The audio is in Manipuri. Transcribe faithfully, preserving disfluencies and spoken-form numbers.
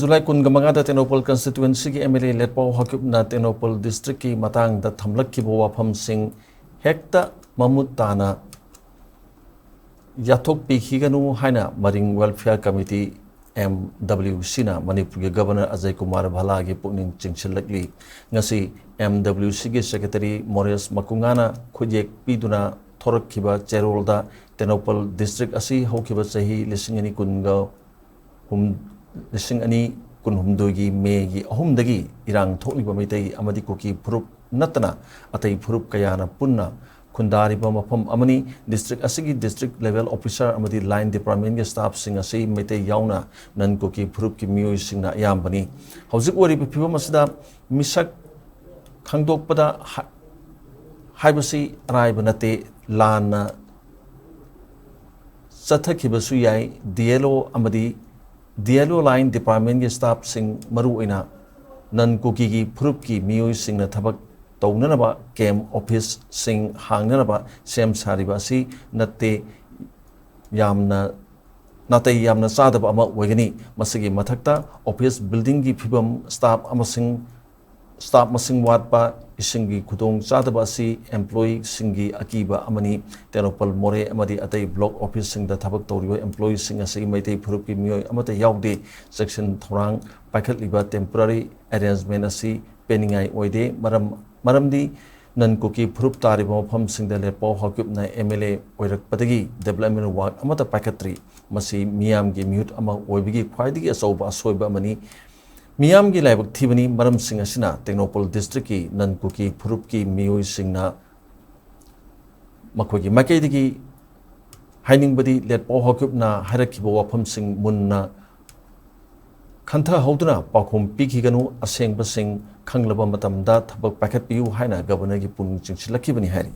ꯖꯨꯂꯥꯏ ꯀꯨꯟꯒ ꯃꯉꯥꯗ ꯇꯦꯡꯅꯧꯄꯜ ꯀꯟꯁꯇꯤꯇ꯭ꯋꯦꯟꯁꯤꯒꯤ ꯑꯦꯝ ꯑꯦꯜ ꯑꯦ ꯂꯦꯠꯄꯥꯎ ꯍꯥꯎꯀꯤꯞꯅ ꯇꯦꯡꯅꯧꯄꯜ ꯗꯤꯁꯇ꯭ꯔꯤꯛꯀꯤ ꯃꯇꯥꯡꯗ ꯊꯝꯂꯛꯈꯤꯕ ꯋꯥꯐꯝꯁꯤꯡ ꯍꯦꯛꯇ ꯃꯃꯨꯠ ꯇꯥꯅ ꯌꯥꯊꯣꯛꯄꯤꯈꯤꯒꯅꯨ ꯍꯥꯏꯅ Maring welfare committee, M W ꯁꯤꯅ ꯃꯅꯤꯄꯨꯔꯒꯤ ꯒꯕꯔꯅꯔ ꯑꯖꯌ ꯀꯨꯃꯥꯔ ꯚꯜꯂꯥꯒꯤ ꯄꯨꯛꯅꯤꯡ ꯆꯤꯡꯁꯤꯜꯂꯛꯂꯤ꯫ ꯉꯁꯤ ꯑꯦꯝ ꯗꯕ꯭ꯂꯤꯎ ꯁꯤꯒꯤ ꯁꯦꯀ꯭ꯔꯦꯇꯔꯤ ꯃꯣꯔꯦꯁ ꯃꯀꯨꯉꯥꯅ ꯈꯨꯠꯌꯦꯛ ꯄꯤꯗꯨꯅ ꯊꯣꯔꯛꯈꯤꯕ ꯆꯦꯔꯣꯜꯗ ꯇꯦꯡꯅꯧꯄꯜ ꯗꯤꯁꯇ꯭ꯔꯤꯛ ꯑꯁꯤ ꯍꯧꯈꯤꯕ ꯆꯍꯤ ꯂꯤꯁꯤꯡ ꯑꯅꯤ ꯀꯨꯟꯒ ꯍꯨꯝ-, ꯂꯤꯁꯤꯡ ꯑꯅꯤ ꯀꯨꯟꯍꯨꯝꯗꯣꯏꯒꯤ ꯃꯦꯒꯤ ꯑꯍꯨꯝꯗꯒꯤ ꯏꯔꯥꯡ ꯊꯣꯛꯂꯤꯕ ꯃꯩꯇꯩ ꯑꯃꯗꯤ ꯀꯨꯀꯤ ꯐꯨꯔꯨꯞ ꯅꯠꯇꯅ ꯑꯇꯩ ꯐꯨꯔꯨꯞ ꯀꯌꯥꯅ ꯄꯨꯟꯅ ꯈꯨꯟꯗꯥꯔꯤꯕ ꯃꯐꯝ ꯑꯃꯅꯤ꯫ ꯗꯤꯁꯇ꯭ꯔꯤꯛ ꯑꯁꯤꯒꯤ ꯗꯤꯁꯇ꯭ꯔꯤꯛ ꯂꯦꯚꯦꯜ ꯑꯣꯐꯤꯁꯥꯔ ꯑꯃꯗꯤ ꯂꯥꯏꯟ ꯗꯤꯄꯥꯔꯠꯃꯦꯟꯒꯤ ꯁ꯭ꯇꯥꯐꯁꯤꯡ ꯑꯁꯤ ꯃꯩꯇꯩ ꯌꯥꯎꯅ ꯅꯟ ꯀꯨꯀꯤ ꯐꯨꯔꯨꯞꯀꯤ ꯃꯤꯑꯣꯏꯁꯤꯡꯅ ꯑꯌꯥꯝꯕꯅꯤ꯫ ꯍꯧꯖꯤꯛ ꯑꯣꯏꯔꯤꯕ ꯐꯤꯕꯝ ꯑꯁꯤꯗ ꯃꯤꯁꯛ ꯈꯪꯗꯣꯛꯄꯗ ꯍꯥ-, ꯍꯥꯏꯕꯁꯤ ꯑꯔꯥꯏꯕ ꯅꯠꯇꯦ꯫ ꯂꯥꯟꯅ ꯆꯠꯊꯈꯤꯕꯁꯨ ꯌꯥꯏ꯫ ꯗꯤ ꯑꯦꯜ ꯑꯣ ꯑꯃꯗꯤ ꯗꯤ ꯑꯦꯜ ꯑꯣ ꯂꯥꯏꯟ ꯗꯤꯄꯥꯔꯠꯃꯦꯟꯒꯤ ꯁ꯭ꯇꯥꯐꯁꯤꯡ, ꯃꯔꯨꯑꯣꯏꯅ ꯅꯟ ꯀꯨꯀꯤꯒꯤ ꯐꯨꯔꯨꯞꯀꯤ ꯃꯤꯑꯣꯏꯁꯤꯡꯅ ꯊꯕꯛ ꯇꯧꯅꯅꯕ ꯀꯦꯝꯞ ꯑꯣꯐꯤꯁꯁꯤꯡ ꯍꯥꯡꯅꯅꯕ ꯁꯦꯝ ꯁꯥꯔꯤꯕ ꯑꯁꯤ ꯅꯠꯇꯦ, ꯌꯥꯝꯅ ꯅꯥꯇꯩ ꯌꯥꯝꯅ ꯆꯥꯗꯕ ꯑꯃ ꯑꯣꯏꯒꯅꯤ꯫ ꯃꯁꯤꯒꯤ ꯃꯊꯛꯇ ꯑꯣꯐꯤꯁ ꯕꯤꯜꯗꯤꯡꯒꯤ ꯐꯤꯕꯝ, ꯁ꯭ꯇꯥꯐ ꯑꯃꯁꯨꯡ ꯁ꯭ꯇꯥꯐ ꯃꯁꯤꯡ ꯋꯥꯠꯄ, ꯏꯁꯤꯡꯒꯤ ꯈꯨꯗꯣꯡ ꯆꯥꯗꯕ ꯑꯁꯤ ꯑꯦꯝꯄ꯭ꯂꯣꯌꯤꯁꯤꯡꯒꯤ ꯑꯀꯤꯕ ꯑꯃꯅꯤ꯫ ꯇꯦꯡꯅꯧꯄꯜ, ꯃꯣꯔꯦ ꯑꯃꯗꯤ ꯑꯇꯩ ꯕ꯭ꯂꯣꯛ ꯑꯣꯐꯤꯁꯁꯤꯡꯗ ꯊꯕꯛ ꯇꯧꯔꯤꯕ ꯑꯦꯝꯄ꯭ꯂꯣꯌꯤꯁꯤꯡ ꯑꯁꯤ ꯃꯩꯇꯩ ꯐꯨꯔꯨꯞꯀꯤ ꯃꯤꯑꯣꯏ ꯑꯃꯠꯇ ꯌꯥꯎꯗꯦ꯫ ꯆꯦꯛꯁꯤꯟ ꯊꯧꯔꯥꯡ ꯄꯥꯏꯈꯠꯂꯤꯕ ꯇꯦꯝꯄꯣꯔꯔꯤ ꯑꯦꯔꯦꯟꯖꯃꯦꯟ ꯑꯁꯤ ꯄꯦꯟꯅꯤꯡꯉꯥꯏ ꯑꯣꯏꯗꯦ꯫ ꯃꯔꯝ, ꯃꯔꯝꯗꯤ ꯅꯟ ꯀꯨꯀꯤ ꯐꯨꯔꯨꯞ ꯇꯥꯔꯤꯕ ꯃꯐꯝꯁꯤꯡꯗ ꯂꯦꯠꯄꯥꯎ ꯍꯥꯎꯀꯤꯞꯅ ꯑꯦꯝ ꯑꯦꯜ ꯑꯦ ꯑꯣꯏꯔꯛꯄꯗꯒꯤ ꯗꯤꯕꯦꯂꯞꯃꯦꯟ ꯋꯥꯔꯛ ꯑꯃꯠꯇ ꯄꯥꯏꯈꯠꯇ꯭ꯔꯤ꯫ ꯃꯁꯤ ꯃꯤꯌꯥꯝꯒꯤ ꯃꯤꯍꯨꯠ ꯑꯃ ꯑꯣꯏꯕꯒꯤ ꯈ꯭ꯋꯥꯏꯗꯒꯤ ꯑꯆꯧꯕ ꯑꯁꯣꯏꯕ ꯑꯃꯅꯤ꯫ ꯃꯤꯌꯥꯝꯒꯤ ꯂꯥꯏꯕꯛ ꯊꯤꯕꯅꯤ꯫ ꯃꯔꯝꯁꯤꯡ ꯑꯁꯤꯅ ꯇꯦꯡꯅꯧꯄꯜ ꯗꯤꯁꯇ꯭ꯔꯤꯛꯀꯤ ꯅꯟ ꯀꯨꯀꯤ ꯐꯨꯔꯨꯞꯀꯤ ꯃꯤꯑꯣꯏꯁꯤꯡꯅ ꯃꯈꯣꯏꯒꯤ ꯃꯥꯏꯀꯩꯗꯒꯤ ꯍꯥꯏꯅꯤꯡꯕꯗꯤ ꯂꯦꯠꯄꯥꯎ ꯍꯥꯎꯀꯤꯞꯅ ꯍꯥꯏꯔꯛꯈꯤꯕ ꯋꯥꯐꯝꯁꯤꯡ ꯃꯨꯟꯅ ꯈꯟꯊꯍꯧꯗꯨꯅ ꯄꯥꯎꯈꯨꯝ ꯄꯤꯈꯤꯒꯅꯨ, ꯑꯁꯦꯡꯕꯁꯤꯡ ꯈꯪꯂꯕ ꯃꯇꯝꯗ ꯊꯕꯛ ꯄꯥꯏꯈꯠꯄꯤꯌꯨ ꯍꯥꯏꯅ ꯒꯕꯔꯅꯔꯒꯤ ꯄꯨꯛꯅꯤꯡ ꯆꯤꯡꯁꯤꯜꯂꯛꯈꯤꯕꯅꯤ ꯍꯥꯏꯔꯤ꯫